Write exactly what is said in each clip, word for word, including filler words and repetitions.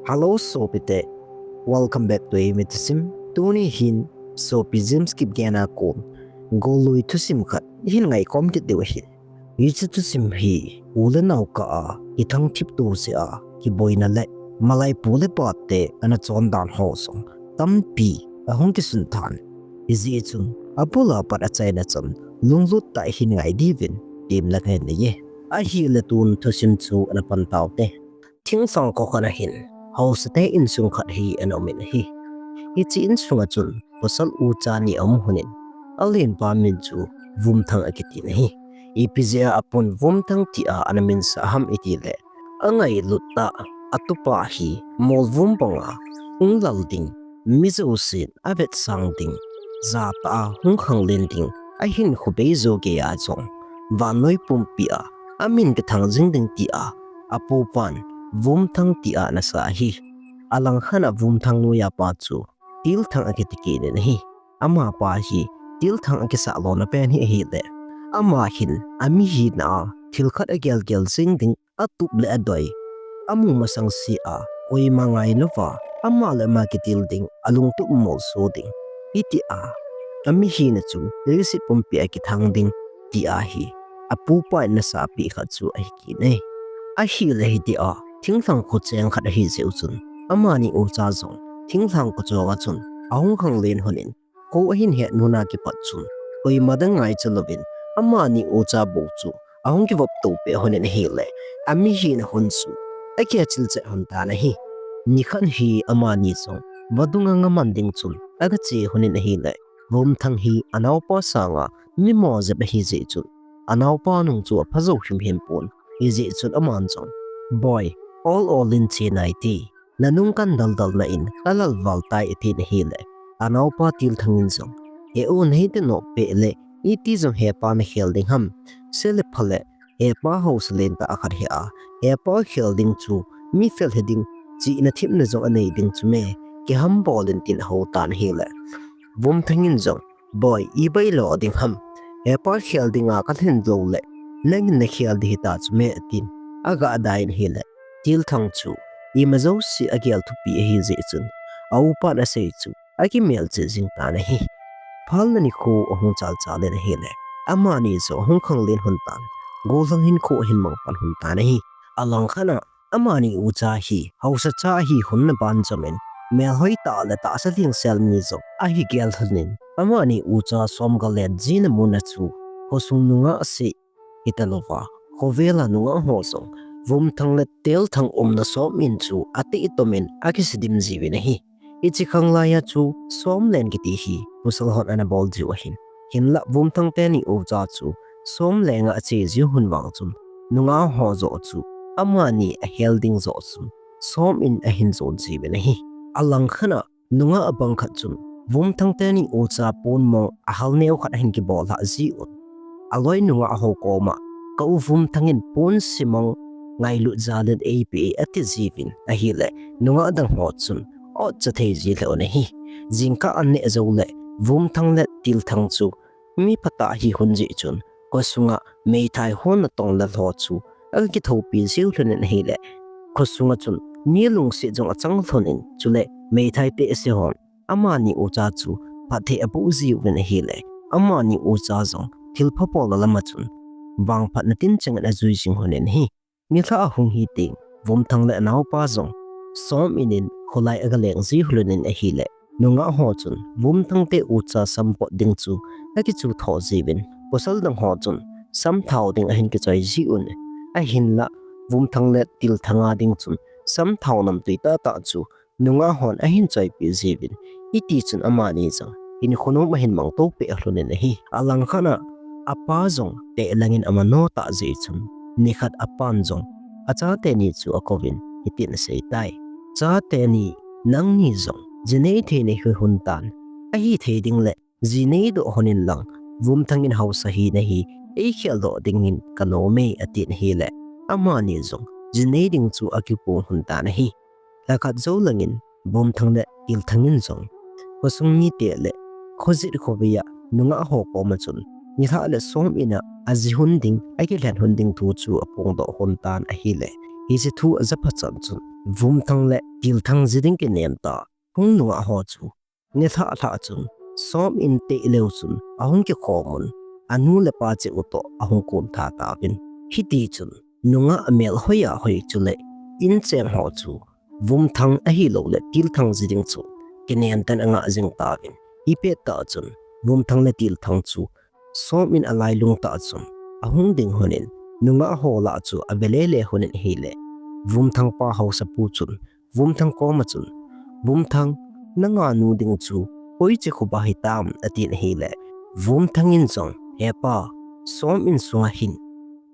Hello sopite, welcome back to Eimi Thusim. Tuni hin sopi James Kipgen a kon gollui thusim khat ihin ngaikhom kit diu ahi. Hiche thusim hi u le nao kah a kithangthip to jeh a kiboina le malai pu le pate ana chondan ho jong tampi ahung kisun tan. Hijeh chun abul a pat achaina chan lunglut tah a ihin ngai diuvin temna kahin nei e. Ahile tun thusim chu ana pan taute. Thinglhang kho khat a hin haosate insung khat hi ana umin ahi. Hiche insunga chun pasal ucha ni aum lhonin, alenpa min chu Vumthang akitin ahi. Ipi jeh a apun Vumthang tia ana minsah ham itile, angailut tah a atupa hi molvum banga hung lal ding, mi jousen avetsang ding, jatah a hung khanglen ding, ahinkho bei jou geiya jong vannoi pumpi a amin kithang jing ding tia apupan Vumthang tia ana sah ahi. Alangkhat a Vumthang noiya pa chu Tilthang akiti kit in ahi. Amapa hi Tilthang akisah lona pen hi ahile, ama hin amihina a thil khat agelgel jing ding, atup le adoi amu masang sea koima ngailouva ama le ama kitil ding, alungtup molso ding, hitia amihina chu leiset pumpi a kithang ding tia hi apupa in anasahpeh khat chu ahi kit e. Ahile hitia thinglhang kho cheng khat ahi jeh u chun, amani ucha jong thinglhang kho chonga chun ahung khanglen lhonin, kho ahin het nuna kipat chun koima dang ngaicha louvin amani ucha bou chu ahung kivop to peh lhonin ahile, amihina hun chu akichil chet lhon tan ahi. Nikhat hi amani jong vadung a nga man ding chun agache lhonin ahile, Vumthang hi anaopa sanga mimo jep ahi jeh chun anaopa nung chu apha jou himhim pon. Hijeh chun aman jong, Boi, ol ol in che naite, nanung kan daldal na in kalal val tai, atin ahile, anaopa Tilthang in jong, He u, nahi ti nopeh le iti jong hepa nakhel ding ham? Sele phale hepa haosa lentah khat hi a, hepa khel ding chu mi fel hi ding, chihna themna jong anei ding chu me, kihambol in, tin ahou tan ahile, Vumthang in jong, Boi, ibai lo ding ham? Hepa khel dinga kalhin loule nangin nakhel ding hita chu me, atin aga dai in ahile, Tilthang chu ima jouse agel thupi ahi jeh chun aupan asei chu akimelchih jing tan ahi. Phalna nikho ahung chalchal in ahile, amani jong ahung khanglen lhon tan, gollhang hinkho ahin mang pan lhon tan ahi. Alangkhat a amani ucha hi haosa cha ahi lhonna banjom in, melhoi tah le tahsa lengsel mi jong ahi gel lhonin, amani ucha Somgallen jina muna chu khosung nungah seh hita louva, khovel a nungah ho jong Vumthang le Tilthang umna Somin chu ateh tomin akise dim jiuvin ahi. Hiche khanglai a chu Somlen kiti hi pasal hon ana bol jiu ahin, hinlah Vumthang teni ucha chu Somlenga ache jiu lhon vang chun, nungah ho joh chu amani ahel ding joh chun Somin ahin jon jiuvin ahi. Alangkhat a nungah bang khat chun Vumthang teni ucha pon mong ahal neo khat ahin kibol lhah jiuvin, aloi nungah ho koma, Ka u Vumthang in pon se mong ngailut jal in eipe e, ati jiuvin ahile, nungah dang ho chun otcha thei ji lheh un ahi. Jingkah an neh joule Vumthang le Tilthang chu mi phatah ahi lhon jeh chun khosunga meithai hon natong le lho chu aga kithopi jiu lhonin ahile, khosunga chun mi lungset jong achang lhonin, chule meithai tehse hon amani ucha chu phatthei aboh jiuvin ahile, amani ucha jong thilpha bolna lama chun vangphatna tinchengin ajui jing lhonin ahi. Nilhah ahung hi teng Vumthang le anaopa jong Somin in kholai aga leng ji lhonin ahile, nungah ho chun Vumthang te ucha sam pot ding chu akichu tho jiuvin, pasal dang ho chun sam thao ding ahin kichoi jiuvin, ahinlah Vumthang le Tilthang a ding chun sam thao namtui tahtah chu nungah hon ahin choipeh jiuvin, hitichun amani jong hinkho nom ahin mangto peh lhonin ahi. Alangkhat a apa jong tehlangin amano tah jeh chun, nikhat apan jong achateni chu akouvin hitin aseitai, Chateni, nangni jong ji nei thei nahi lhon tan, ahithei ding le ji neidoh lhonin lang, Vumthang in haosa hina hi eikhel doh dingin kanom e, atin ahile, amani jong ji nei ding chu akipong lhon tan ahi. Lhakhat jou langin Vumthang le Tilthang in jong khosung mite le khojet khovei a nungah ho koma chun nilhah le Somin a aji lhon ding, akilhen lhon ding thu chu aphongdoh lhon tan ahile, hiche thu ajaphat chan chun Vumthang le Tilthang jiding kinem ta hung nungah ho chu nilhah lhah chun, som in teh leu chun ahung kikhom un, anu le pa cheh u toh ahung kom tha tauvin. Hiti chun nungah melhoi a hoi chule incheng ho chu Vumthang ahilou le Tilthang jiding chu kinem tan angah jing tauvin. Hipet tah chun Vumthang le Tilthang chu som in alailung tah chun ahung ding lhon in, nungah ho lah chu ave lele lhon in ahile, Vumthang pa haosapu chun Vumthang koma chun, "Vumthang, nangah nu ding chu koi cheh khu ba hitam?" atin ahile, Vumthang in jong, "He pa, som in sunga hin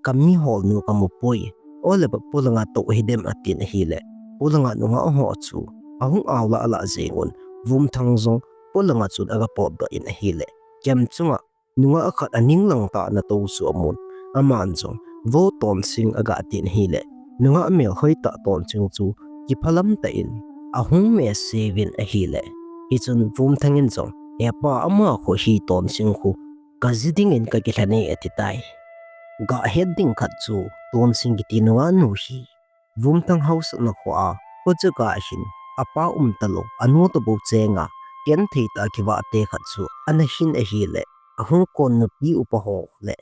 kami hol nu kamu poi, ole ba polanga toh hidem?" atin ahile, polanga nungah ho chu ahung aolah lah jeng un, Vumthang jong polanga chun aga potdoh in ahile, kem chunga nungah khat aning lang tah nato chu amun, aman jong, "Vo Tonsing," aga tin ahile, nungah melhoi tah Tonsing chu kiphalam tah in ahung mese uvin ahile. Hichun Vumthang in jong, "He pa, ama khu hi Tonsing khu kajiding in kakilhen e," ati tai. Gah het ding khat chu Tonsing kiti nungah nu hi Vumthang haosatna khoa, khojaga hin apa um talou, anu toh bou chenga, genthei tah kivah te khat chu ana hin ahile, ahung kon nupi upa ho le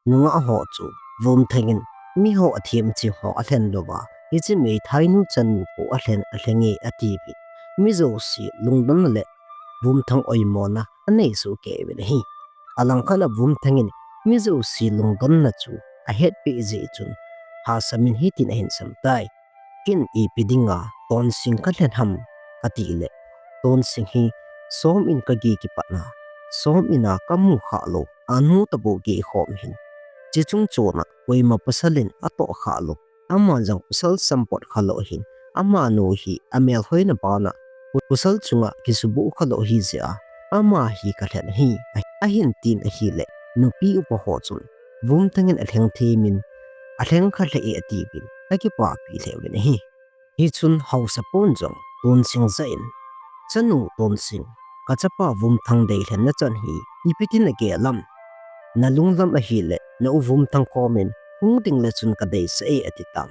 nungah ho chu Vumthang in miho athem ching ho alhen louva, hiche meithai nu chanu khu alhen alheng e atiuvin, mi jouse lungdonna le Vumthang oimona anei soh kei uvin ahi. Alangkhat a Vumthang in mi jouse lungdonna chu ahetpeh jeh chun, hahsa min hitin ahin sam tai. "Ken ipi dinga Tonsing kalhen ham?" ati le, "Tonsing hi som in kagei kipatna, som in a kamu khah lou, anu toh bou gei khom hin, hiche chung chon a koima pasal in atoh khah lou, aman jong pasal sampot khalou hin, amanu hi amelhoina bana pasal chunga kisubuh khalou ahi jeh a, ama hi kalhen ahi," ahin tin ahile, nupi upa ho chun Vumthang in alheng them in, "Alheng kha lheh e," atiuvin akipapi lheh uvin ahi. Hichun haosapun jong Tonsing jah in, "Chanu Tonsing, kachapa Vumthang deilhen nachan hi ipi tin nagel am? Nalunglam ahile, na u Vumthang komin hung ding le chun kadeisah e," ati tan.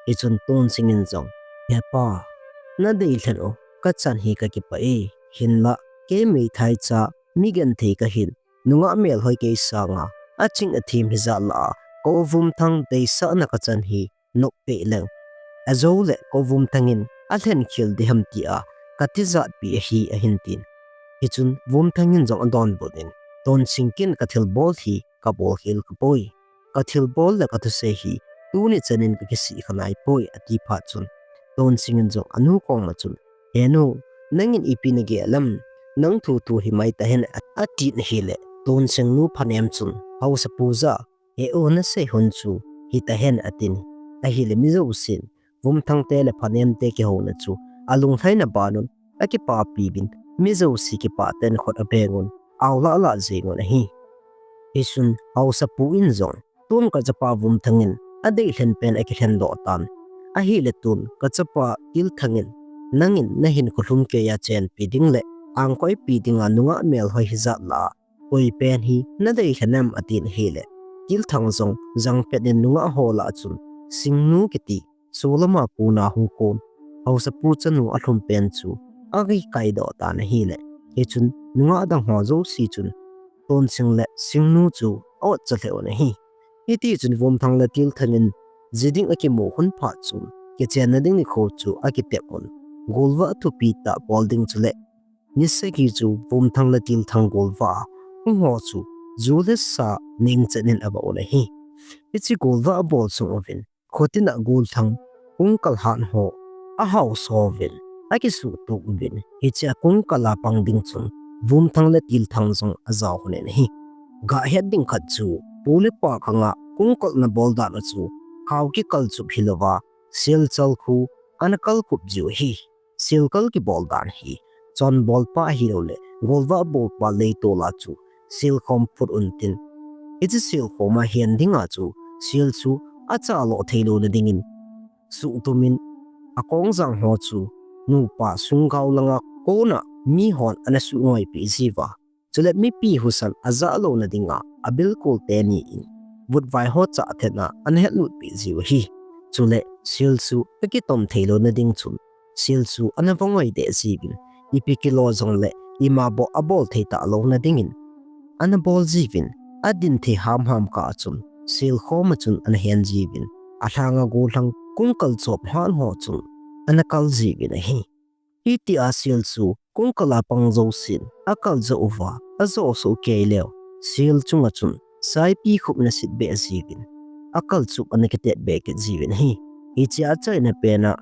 Hichun Tonsing in jong, "He pa, nadeilhen u kachan hi kakipah e, hinlah kei meithai cha, mi genthei kahin, nungah melhoi kei sanga aching athem hijat lah a, ka u Vumthang deisahna kachan hi nopeh leng, ajou le ka u Vumthang in alhen khel ding ham tia katijatpi ahi," ahin tin. Hichun Vumthang in jong adonbut in, "Tonsing, ken kathilbol hi kabol khel khapoi. Kathilbol le kathusei hi tuni chan in kakisih kha naipoi," ati phat chun, Tonsing in jong anu koma chun, "He nu, nangin ipi nagel am? Nang thu thu himai tahen," atin ahile, Tonsing nu phanem chun haosapu jah a, "He u, nasei hon chu hitahen," atin ahile, mi jousen Vumthang te le phanem te kihouna chu alunglhaina banun akipapi uvin, mi jouse kipah tah in khut abengun, aolah lah jengun ahi. Hichun haosapu in jong, "Tun kachapa Vumthang in adeilhen pen akilhen doh tan. Ahile tun kachapa Tilthang in nangin nahinkho lhumkeiya chenpi ding le angkoipi dinga nungah melhoi hijat lah a, koi pen hi nadeilhen em?" atin ahile, Tilthang jong jangpet in nungah ho lah chun Singnu kiti solama kona hung kon haosapu chanu alhum pen chu akikaidoh tan ahile, hichun nungah dang ho jouse chun Tonsing le Singnu chu aotcha lheh un ahi. Hitichun Vumthang le Tilthang in jiding akimu hun phat chun, kichenna ding nikho chu akitep un, golvah thupi tah bol ding chule nisagi chu Vumthang le Tilthang golvah a hung ho chu ju le sa ningchet in avah un ahi. Hiche golvah abol sung uvin, khotin a golthang kungkal hat ho ahaoso uvin, akisuhtup uvin, hiche a kungkal a pang ding chun Vumthang le Tilthang jong ajao lhon in ahi. Gah het ding khat chu, pu le pa khanga kungkolna bol dan u chu khao kikalchup hilouva, selchal khu ana kalkhup jiu ahi. Selkal kibol dan hi chonbolpa ahiloule golvah bolpa leitol a chu selkhom phut untin, hiche selkhom a hen dinga chu sel chu achaloh theilouna dingin suhtumin, akongjang ho chu nupa sunggao langa kona mihon ana suhnoipeh jiuva, chule mipi husan ajah louna dinga abilkol teni in vutvai ho chahthetna ana hetlutpeh jiu ahi. Chule, Sil chu akitom thei louna ding chun, Sil chu ana vangoi deh jiuvin, ipi kilo jongle ima bou abol thei talouna dingin ana bol jiuvin, adin thei hamham kah a chun, Sil khom a chun ana hen jiuvin, alhanga gollhang kungkal chop hat ho chun ana kal jiuvin ahi. Hitia Sil chu kungkal a pang jousen akal jou uva, ajo soh kei leu, Sil chunga chun saipi khup ana sit beh jiuvin, akal chup ana kitet beh kit jiuvin ahi. Hichea achaina pena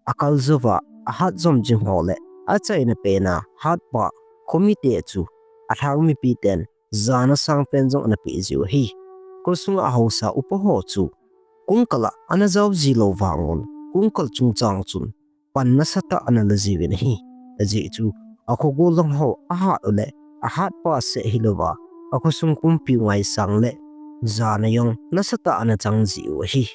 akal jouva ahat jom jing ho le achaina pena hatpa khomite chu alhang mipiten jana sangpen jong ana peh jiu ahi. Khosunga ahaosa upa ho chu kungkal a ana jao ji lou vangun, kungkal chungchang chun pan nasatah ana la jiuvin ahi. Ajeh chu akho gollhang ho ahat u le ahatpa seh hilouva, akhosung pumpiu ngaisang le jana jong nasatah ana chang jiu ahi.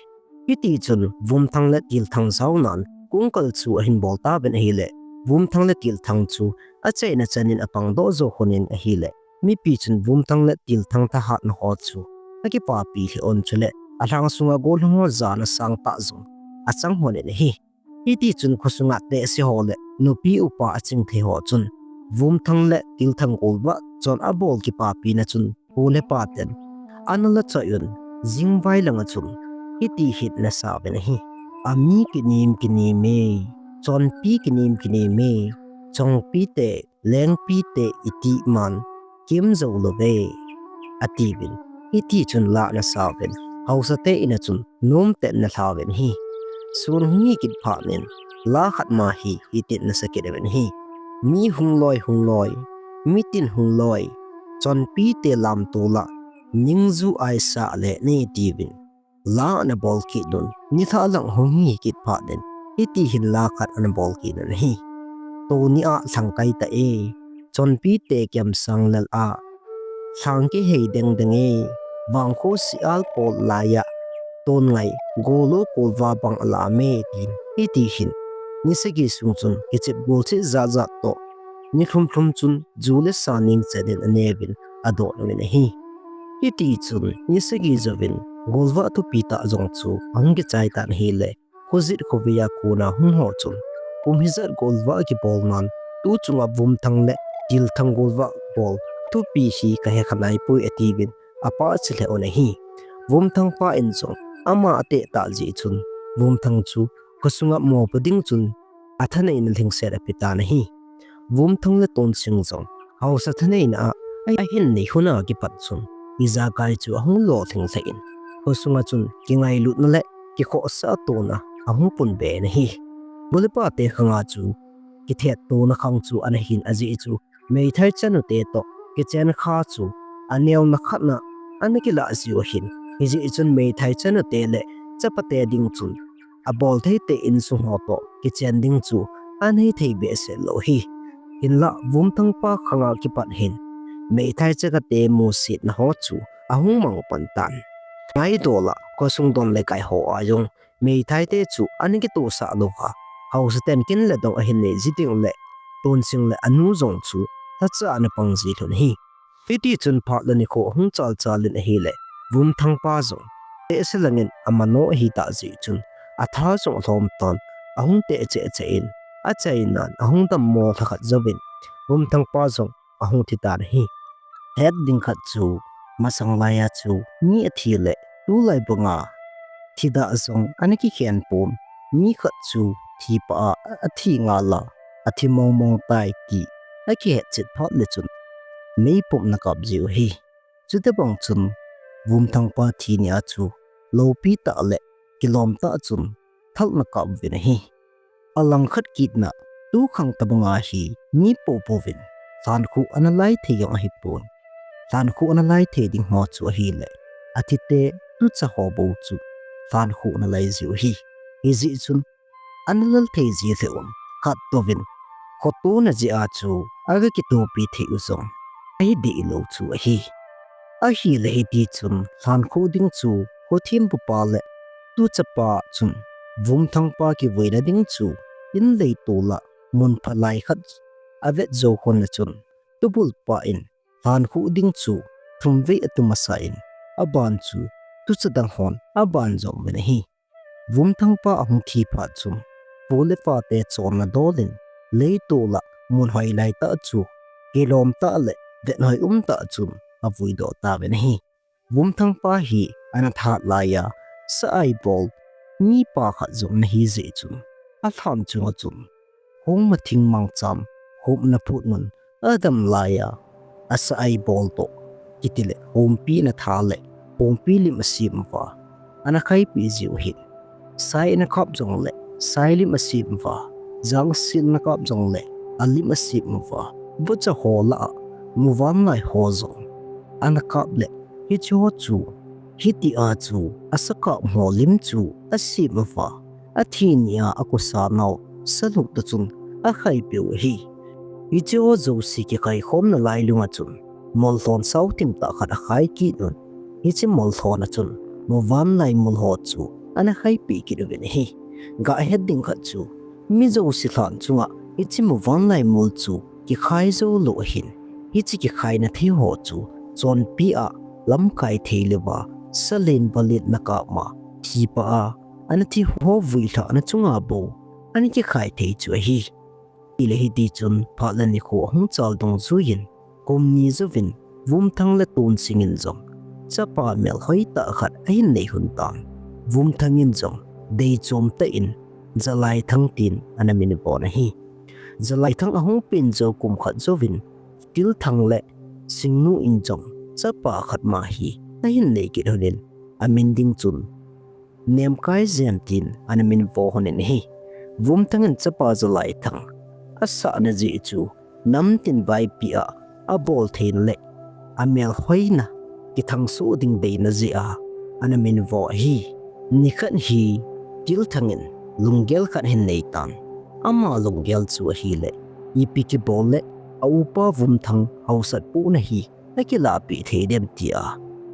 Hitichun Vumthang le Tilthang jaonan kungkal chu ahin bol tauvin ahile, Vumthang le Tilthang chu achaina chanin apang doh jou lhonin ahile, mipi chun Vumthang le Tilthang thahatna ho chu akipapi lheh un, chule alhang sunga gollhang ho jana sangtah jong achang lhonin ahi. Hitichun khosunga tehse ho le nupi upa aching thei ho chun Vumthang le Tilthang golvah chon abol kipapina chun pu le paten ana la choi un, jingvai langa chun hiti hin ana sauvin ahi: Ami kinim kinim e, chonpi kinim kinim e, chongpite, lengpite itih man kim jou louve, atiuvin. Hitichun la ana sauvin, haosate in a chun nomtah in ana lhauvin ahi. Sun hung hi kit phatnin, la khat ma hi hitin ana sa kit uvin ahi: Mi hung loi hung loi, mitin hung loi, chonpite lamtol a ningju aisah le nei, tiuvin la ana bol kit un, nilhah lang hung hi kit phatnin, hiti hin la khat ana bol kit un ahi: Tuni a lhang kai ta e, chonpite kemsang lel a lhang kihei dengdeng e, vangkho sial pol laiya tonngai golo kolva bang alam e, tin hiti hin ni sagi sung chun kichep golchep jatjat toh, ni lhumlhum chun ju le sa ningchet in aneuvin adoh uvin ahi. Hitichun ni sagi jouvin golvah thupi tah jong chu ahung kichai tan ahile, khojet khovei a kona hung ho chun, kum hijat golvah kibol nan, tu chunga Vumthang le Tilthang golvah bol thupi hi kahe kha naipoi, atiuvin apah che lheh un ahi. Vumthang pa in jong ama ateh tah jeh chun, Vumthang chu khosunga mopo ding chun athaneina lhingset ape tan ahi. Vumthang le Tonsing jong haosa thaneina a ahin nei lhona kipat chun, ijakai chu ahung lolhing lheh in, khosunga chun kingailutna le kikhohsah tona ahung pun be in ahi. Nu le pate khanga chu kithet tona khang chu ana hin, ajeh chu meithai chanute toh kichen kha chu aneona khatna ana kilah jiu ahin, hijeh chun meithai chanute le chapate ding chun abol theite insung ho toh kichen ding chu anei thei behseh lou ahi. Hinla Vumthang pa khanga kipat hin meithai chakate musetna ho chu ahung mang pan tan. Ngaidol a khosung don le kai ho a jong meithaite chu ana kitohsah louva, haosaten kin le dong ahin nei ji ding le, Tonsing le anu jong chu lhacha ana pang ji lhon ahi. Hitichun phat le nikho ahung chalchal in ahile, Vumthang pa jong tehse langin amano ahitah jeh chun, atha jong alhom tan, ahung teh cheh cheh in, achainan ahung dammo lhakhat jouvin, Vumthang pa jong ahung thi tan ahi. Het ding khat chu, masang laiya chu mi athi le, tulai banga thidah jong ana kikhen pon, mi khat chu thi pah a athi ngal a, athi mongmong tai ti akihet chet phat le chun, meipum ana kap jiu ahi. Chutobang chun, Vumthang pa thi nia chu loupi tah le kilom tah chun thal ana kap uvin ahi. Alangkhat kitna, tu khang tobanga hi mi popouvin lhankhuh ana lai thei jong ahipon. Lhankhuh ana lai thei ding ho chu ahile, athite tucha ho bou chu lhankhuh ana lai jiu ahi. Hijeh chun, ana lal thei ji lheh un, khat touvin khotona jeh a chu aga kitopi thei u jong ahi dehlou chu ahi. Ahile hitichun lhankhuh ding chu khothempu pa le tuchapa chun Vumthang pa kivuina ding chu in leitol a mun phalai khat avet jou lhon le chun, tubul pa in lhankhuh ding chu thumvei atu masa in, aban chu tucha dang hon aban jom uvin ahi. Vumthang pa ahung thi phat chun, pu le pa te chonna dol in, leitol a mun hoi lai tah chu, kilom tah le vet hoi um tah chun avui doh tauvin ahi. Vumthang pa hi ana that lai a, sa-ai bol mipa khat jong ana hi jeh chun, alhan chunga chun, hung ma thing mangcham, hum na phut nun, adam lai a, asa-ai bol toh, kiti le, humpi na tha le, humpi lim asem uva, ana khaipi jiu hin. Sai ana kap jong le, sai lim asem uva, jangsil ana kap jong le, alim asem uva, bucha ho lah a, muvanlai ho jong, ana kap le, hiche ho chu, hiti a chu, asa kap ho lim chu, asem uva, athi ni a, akosa nau, salu toh chun, akhaipiu ahi. Hiche ho jouse kikhai khomna lailung a chun, mol lhon sao thim tah khat akhai kit un. Hiche mol lhon a chun, muvanlai mol ho chu, ana khaipi kit uvin ahi. Ga het ding khat chu, mi jouse lhan chunga, hiche muvanlai mol chu, kikhai jou lou ahin. Hiche kikhaina thei ho chu, chonpi a, lamkai thei louva, salen balet na kap ma, thi pa a, ana thi ho vui lhah na chunga bou, ana kikhai thei chu ahi. Tile hiti chun phat le nikho ahung chal dungjuiyin, kum ni jouvin, Vumthang le Tonsing in jong, chapa melhoi tah khat ahin nei lhon tan. Vumthang in jong, deichom tah in, Jalaithang tin ana min vo ahi. Jalaithang ahung pen jou kum khat jouvin, Tilthang le Singnu in jong, chapa khat ma hi, ahin nei kit lhonin, amin ding chun, Nemkai Jem tin ana min vo lhonin ahi. Vumthang in chapa Jalaithang asahna jeh chu namtin vaipi a abol theina le amelhoina kithangsoh ding deina jeh a ana min vo ahi. Nikhat hi Tilthang in lunggel khat ahin nei tan. Ama lunggel chu ahile, ipi kibol le a upa Vumthang haosat pohna hi akilahpeh thei dem tia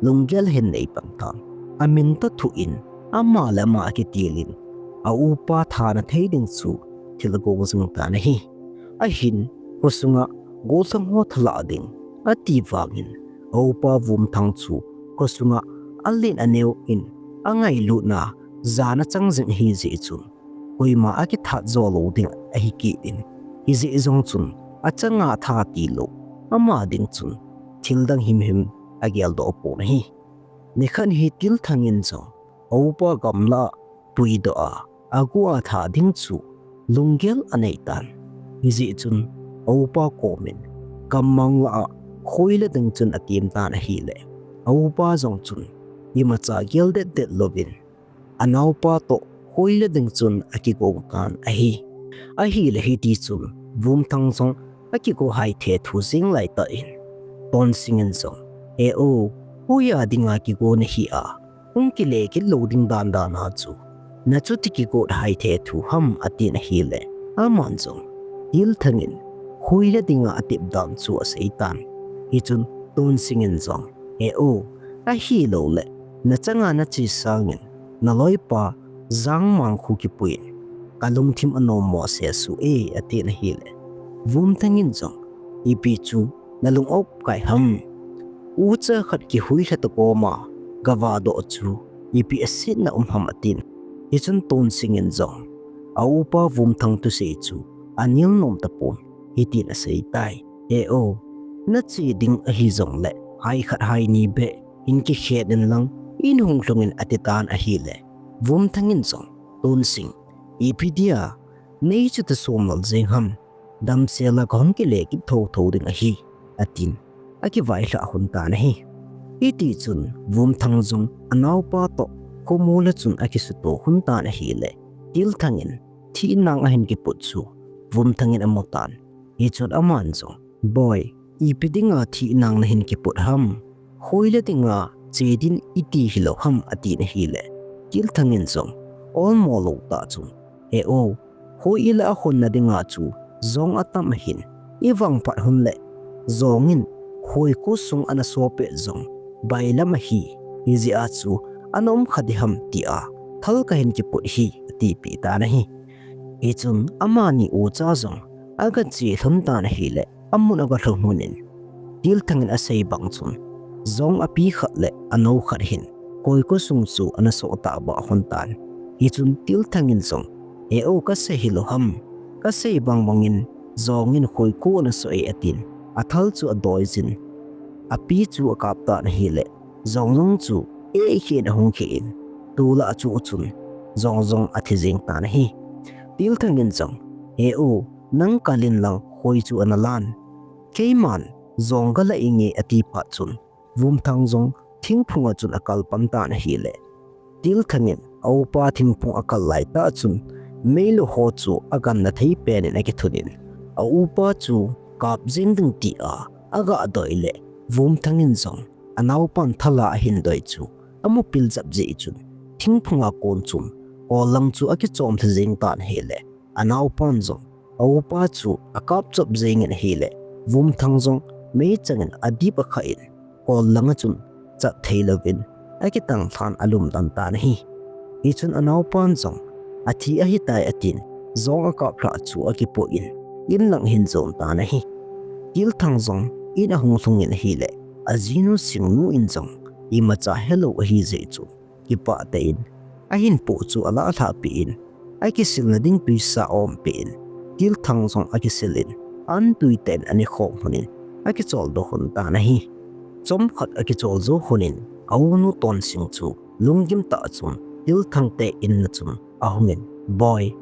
lunggel ahin nei pan tan. Amin toh thuh in, ama le ama akitilin, a upa thana thei ding chu thil agong jing tan ahi. Ahin, khosunga gollhang ho thalah ding ati vangin, a upa Vumthang chu khosunga alen aneo in angailutna jana chang jing ahi jeh chun, koima akithat jo lou ding ahi kit in, hijeh jong chun achanga tha tilou, ama ding chun thil dang himhim agel doh pon ahi. Nikhat hi Tilthang in jong a upa gamlah a puidoh a, agu a tha ding chu lunggel anei tan. Hijeh chun a upa komin gammang lah a khoi le ding chun atem tan ahile, a upa jong chun imacha gel detdet louvin, anaopa toh khoi le ding chun akigong tan ahi. Ahile hiti chun Vumthang jong akigo haithe thu jing lai tah in, Tonsing in jong, "He o, hoiya dinga kigo nahi a, hung kile kit lou ding dandan a chu nachuti kigot haithe thu ham?" atin ahile, aman jong, Tilthang in khoi le dinga atep dan chu asei tan. Hichun Tonsing in jong, "He o, ahilouleh nachanga nache sangin naloipa Jangmang khu kipuiyin kalungthim anom mo sese e," atin ahile, Vumthang in jong, "Ipi chu nalung a up kai ham? Ucha khat kihuilha tah koma gavadoh chu ipi asetna um ham?" atin. Hichun Tonsing in jong a upa Vumthang thusei chu anel nom tapon, hitin asei tai, "He o, nache ding ahijongle hai khat hai ni beh hin kikhen in lang in hung lhungin," ati tan ahile, Vumthang in jong, "Tonsing, ipi dia neichu tahsomlal jeng ham? Damsel a kahung kile kit thotho ding ahi," atin akivailhah lhon tan ahi. Hitichun Vumthang jong anaopa toh khomol a chun akisuto lhon tan ahile, Tilthang in thih nang ahin kiput chu Vumthang in amu tan. Hichun aman jong, "Boi, ipi dinga thih nang nahin kiput ham? Hoile dinga che din iti hilou ham?" atin ahile, Tilthang in jong olmo lou tah chun, "He o, hoi ila ahonna dinga chu jong atam ahin, ivangphat lhon le jong in hoi khosung ana sopeh jong bailam ahi, hijeh a chu ana um kha diham tia thal kahin kiput ahi," atipeh tan ahi. Hichun amani ucha jong agache lhon tan ahile, amun agalhung lhonin, Tilthang in asei bang chun, jong api khat le anou khat hin hoi khosung chu ana soh tahbeh lhon tan. Hichun Tilthang in jong, "He u, kasei hilou ham, kasei bangbang in Jong in khoi khu ana soh e," atin, athal chu adoi jin, api chu akap tan ahile, Jong jong chu eikhen ahung khen, tulai chu chun Jong jong athi jeng tan ahi. Tilthang in jong, "He u, nang kal in lang khoi chu ana lan. Keiman Jong kala inge," ati phat chun, Vumthang jong thingphung a chun akal pan tan ahile, Tilthang in a upa thingphung akal lai tah chun, meilu ho chu aganna thei pen in akithun in, a upa chu kap jeng ding tia aga doi le, Vumthang in jong anaopan thala ahin doi chu amu pil jap jeh chun, thingphung a kon chun kol lang chu akichom thei jeng tan ahile, anaopan jong a upa chu akap chop jeng in ahile, Vumthang jong meichang in adip akha in, kol lang a chun chat thei louvin akitang lhan alum dan tan ahi. Hichun anaopan jong, "Athi ahitai," atin, Jong akap lhah chu akipoh in, in lang ahin jon tan ahi. Tilthang jong in ahung lhung in ahile, ajinu Singnu in jong imacha helou ahi jeh chun, kipah tah in ahin poh chu alah lhah peh in, akisil na ding tuisa aum peh in, Tilthang jong akisil in, an tui tah in ana khom lhon in, akichol doh lhon tan ahi. Chomkhat akichol jou lhon in, a unu Tonsing chu lunggim tah chun Tilthang te in a chun ahung in, "Boi,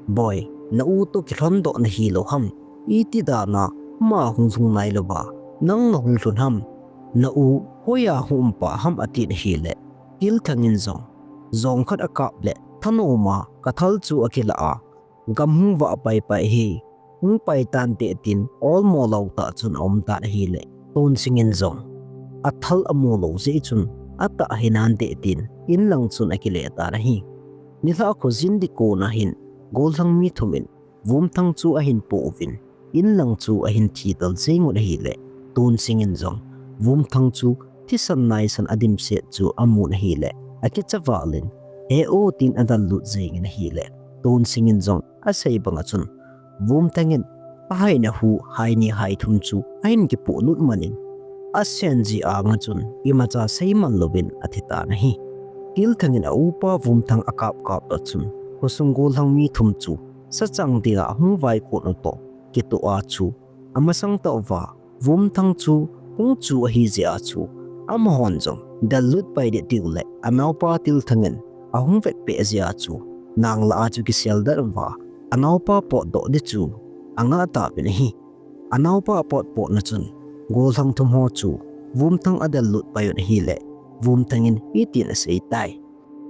boi, na u toh kilhon doh nahi lou ham? Iti dan a ama hung lhung nai louva nang nahung lhun ham? Na u hoiya hung um pah ham?" atin ahile, Tilthang in jong, Jong khat akap le thanom a kathal chu akilah a, "Gam hung vah pai pai hi, hung pai tante," tin olmo lou tah chun aum tan ahile, Tonsing in jong athal amu lou jeh chun, "Atah hinante," tin in lang chun akile tan ahi. Nilhah khojin ding kon a hin, gollhang mi thum in Vumthang chu ahin poh uvin, in lang chu ahin thi tal jeng un ahile, Tonsing in jong Vumthang chu thisan naisan adimset chu amun ahile, akicha val in, "He u," tin adel lut jeng in ahile, Tonsing in jong asei bang a chun, Vumthang in ahaina hu hai ni hai thum chu ahin kipoh lut man in, asen ji anga chun imacha sei man louvin athi tan ahi. Tilthang in a upa Vumthang akap kap tah chun, khosung gollhang mi thum chu sachang dinga ahung vaikon u toh kitoh a chu, amasang tah uva Vumthang chu hung chu ahi jeh a chu, amahon jong del lut pai ding tiu le, anaopa Tilthang in ahung vet peh jeh a chu, nang lah a chu kisel dan uva, anaopa potdoh ding chu angah tauvin ahi. Anaopa apotpot na chun, gollhang thum ho chu Vumthang adel lut pai un ahile, Vumthang in hitin asei tai.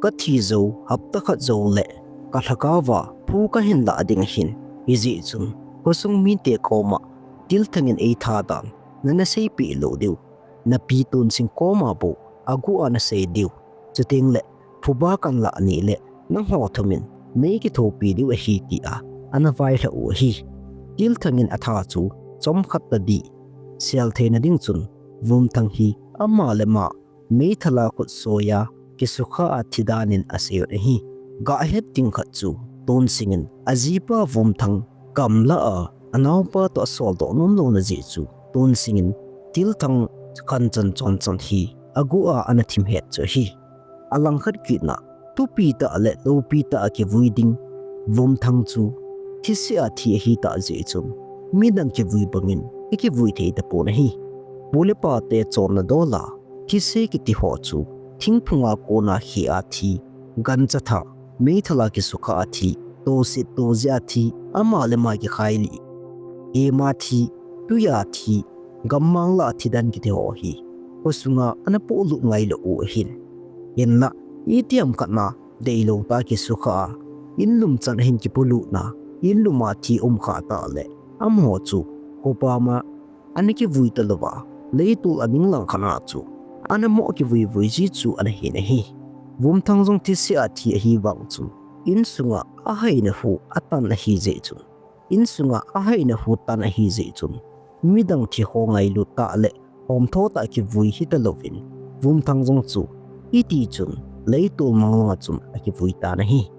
Kathi jou, hapta khat jou le, kalhakao va phu kahin lah ding ahin, hijeh chun, khosung mite koma, Tilthang in eitha dan, nana seipeh lou diu. Napi Tonsing koma bou, agu a nasei diu. Chuteng le, phuba kanlah ni le, nangho thum in, nei kithopi diu ahi tia, ana vailhah u ahi. Tilthang in atha chu, chomkhat tadih sel theina ding chun, Vumthang hi, ama le ama, meithal a khut soi a, kisukha a thi dan in asei un ahi. Gahet ding khat chu, Tonsing in, ajipa Vumthang, gamla a, anaopa toh asoldoh nom louna jeh chu, Tonsing in, Tilthang khanchan chonchan hi, agu a ana thim het chu ahi. Alangkhat kit na, thupi tah le loupi tah a kivui ding, Vumthang chu, thise a thi ahi tah jeh chun, midang kivui bangin, akivui thei tapon ahi. Pu le pate chonna dol a, thise kiti ho chu, thingphung a kona khi a thi, gancha thah, meithal a kisukha a thi, toset toje a thi, ama le ama kikhai lih, ema thi, tuia thi, gammang lah a thi dan kiti ho hi, khosunga ana polut ngai lou u ahin. Hinla, itiham khat na, deilou tah a kisukha a, in lum chan ahin kipolut na, in lum a thi um kha tah le, amaho chu, khopam a, ana kivui talouva, leitol a ning lang khat a chu, ana mo kivui vui ji chu ana hin ahi. Vumthang jong thise a thi ahi vang chun, insunga ahaina hu atan ahi jeh chun, insunga ahaina hu tan ahi jeh chun, midang thi ho ngailut tah le, homtho tah kivui hita louvin, Vumthang jong chu, iti chun, leitol mang lang a chun akivui tan ahi.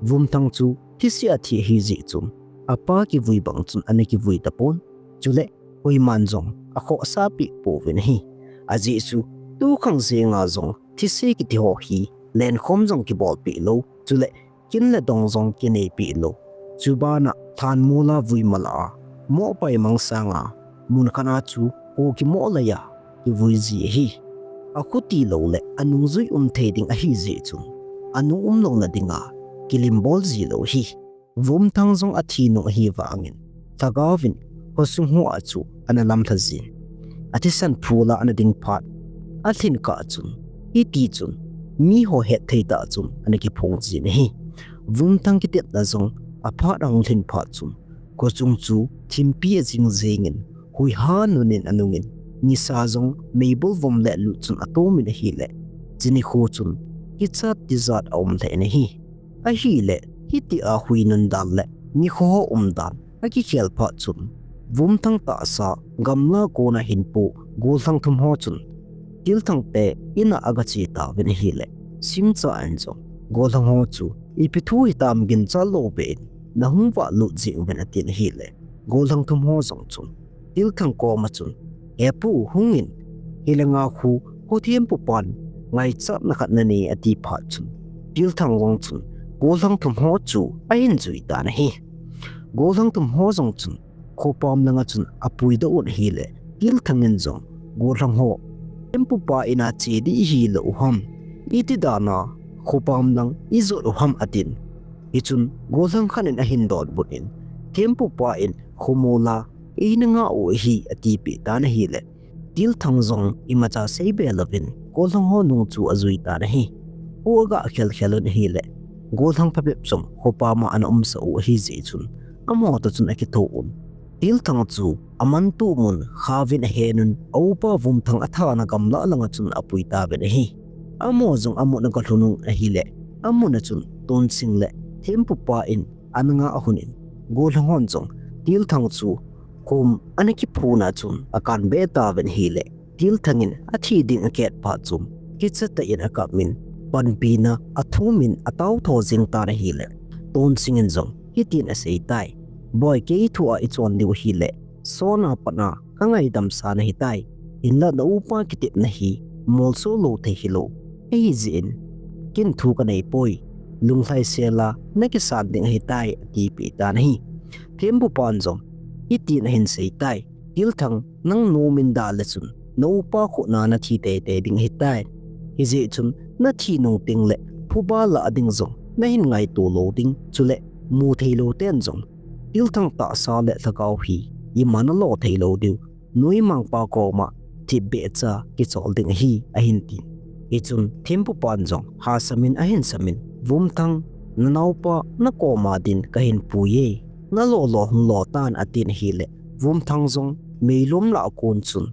Vumthang chu, thise a thi ahi jeh chun, apa kivui bang chun ana kivui tapon, chule, koiman jong akhohsah peh pouvin ahi. Ajeh chu, tukhang jenga jong, thise kiti ho hi, lenkhom jong kibolpeh lou, chule, kin le dong jong kinei pi lo. Chubana thanmola vui mala a, moh pai mang sanga, mun khat a chu ko kimoh laiya kivui ji ahi. Akhuti lo le anungjui um thei ding ahi ji chun, anung um lo na dinga kilim bol ji lo hi. Vumthang jong athi nung ahi vangin, Thagauvin khosung ho a chu ana lamlha jin. Athisan phula ana ding phat, alhin kah chun, hiti chun, mi ho het thei tah chun ana kiphong jin ahi. Vumthang kitetna jong aphat ahung lhin phat chun, khosung chu thimpi ajing jingin, huiha nunin anungin, nisa jong meibol vom le lut chun atomin ahile, chini kho chun kichat tijat aum lheh in ahi. Ahile, hitia hui nun dan le nikho ho um dan akikhel phat chun, Vumthang tahsa gamla kona hinpo gollhang thum ho chun, Tilthang te ina agache tauvin ahile, Simcha in jong gollhang ho chu ipi thu hitam ginchat lou beh in nahung vah lut jing uvin atin ahile, gollhang thum ho jong chun, Tilthang koma chun, He pu, hungin, hilanga khu, kho thempu pan ngaichatna khat nanei ati phat chun, Tilthang jong chun, gollhang thum ho chu ahin jui tan ahi. Gollhang thum ho jong chun, khopam langa chun apuidoh un ahile, Tilthang in jong, gollhang ho, thempu pa ina che ding ihi lou u ham, iti dana khopam lang ijot u ham atin. Hichun, gollhang khat in ahin donbut in, thempu pa in khomola eina nga u ahi atipeh tan ahile, Tilthang jong imacha seibe louvin, gollhang ho nung chu ajui tan ahi. Kho aga khel khel un ahile, gollhang phabep jong khopam a ana umsah u ahi jeh chun, amaho toh chun akitho un, Tilthang chu amantu mun khavin ahen un, aupa Vumthang athana gamla langa chun apui tauvin ahi. Amaho jong amun agalhun un ahile, amun a chun Tonsing le thempu pa in ana nga ahun in, gollhang hon jong Tilthang chu khom ana kiphuna chun akanbe tauvin ahile, Tilthang in athi ding akhet phat chun, kichat tah in akap in, panpina athumin ataotho jing tan ahile, Tonsing in jong hitin asei tai, Boi, kei thua ichon diu ahile, sona patna kangaidam sa nahitai. Hinla na upa kitepna hi molso lou thei hilou ahi jeh in, ken thu kanei poi, lunglhai sela nakisan ding ahitai, atipeh tan ahi. Thempu pan jong hitin ahin sei tai, Tilthang, nang nomin da le chun, na upa khutna nathi teitei ding ahitai. Hijeh chun, nathi nung tengle phuba lah ding jong nahin ngaito lou ding, chule mu thei lou ten jong, Tilthang tahsa le lhagao hi ima nalo thei lou diu, noimangpa koma thipbeh cha kichol ding ahi, ahin tin. Hichun, thempu pan jong hahsam in ahin sam in, Vumthang, nanaopa nakoma din kahin pui e, nalo lo hung lo tan, atin ahile, Vumthang jong meilom lah a kon chun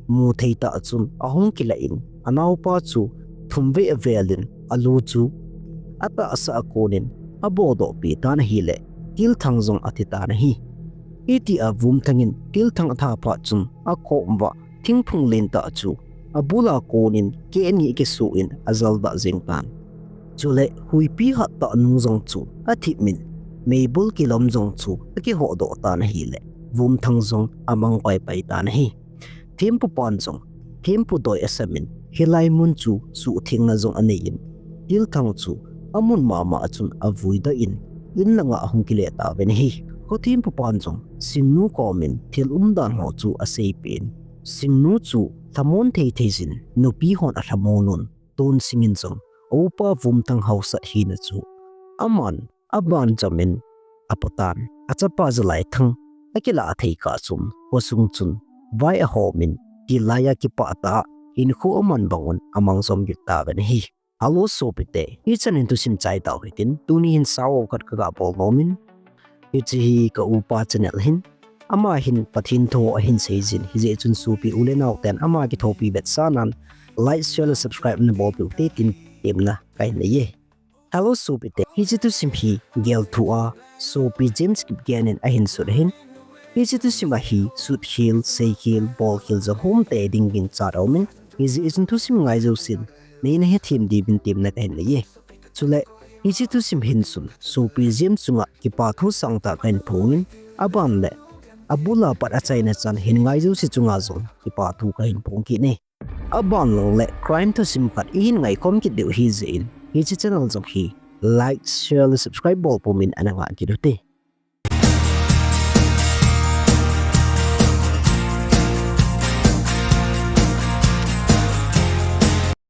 mu thei tah chun ahung kilah in, anaopa chu thumvei avel in alu chu atahsa a kon in abodoh peh tan ahile, Tilthang jong athi tan ahi. Hitia Vumthang in Tilthang atha phat chun, akom uva thingphung lentah chu abul a kon in keh ni akisu in ajaldah jeng tan. Chule huipi hattah nung jong chu athip in, meibol kilom jong chu akihodoh tan ahile, Vumthang jong amang paipai tan ahi. Thempu pan jong thempu doi asam in, hilai mun chu suhthengna jong anei in, Tilthang chu amun mama a chun avuidoh in, in langa ahung kile tauvin ahi. Kho thempu pan jong Singnu komin thil umdan ho chu aseipeh in, Singnu chu lhamon thei thei jin nupi hon alhamon un, Tonsing in jong aupa Vumthang haosat hina chu aman abanjam in apotan, achapa Jalaithang akilah thei kah chun, khosung chun vai ahom in, tilai a kipah tah a hinkho aman bang un amang jom kit tauvin ahi. Hello sopite, hichan hin thusim chai tau hitin, tuni hin sao khat kaga bol nom in, hiche hi ka upa channel ahin, ama hin Pathen thu ahin seijin, hijeh chun sopi u le nao ten ama kithopi vetsahnan like, share le subscribe nabolpeh ute tin temna kahin nei e. Hello sopite, hiche thusim hi gelthu a sopi James Kipgen in ahin sut ahin, hiche thusim a hi sutkhel, seikhel, bolkhel jong umtei ding ginchat aumin, hijeh chun thusim ngai jousen neina hethem diuvin temna kahin nei e. Chule hiche thusim hin chun sopi James chunga kipathu sangtah kahin phongin, aban le abul a pat achaina chan hin ngai jouse chunga jong kipathu kahin phong kit e. Aban lang le crime thusim khat ihin ngaikhom kit diu ahijeh in, hiche channel jong hi like, share le subscribe bol pumin ana ngah kit ute.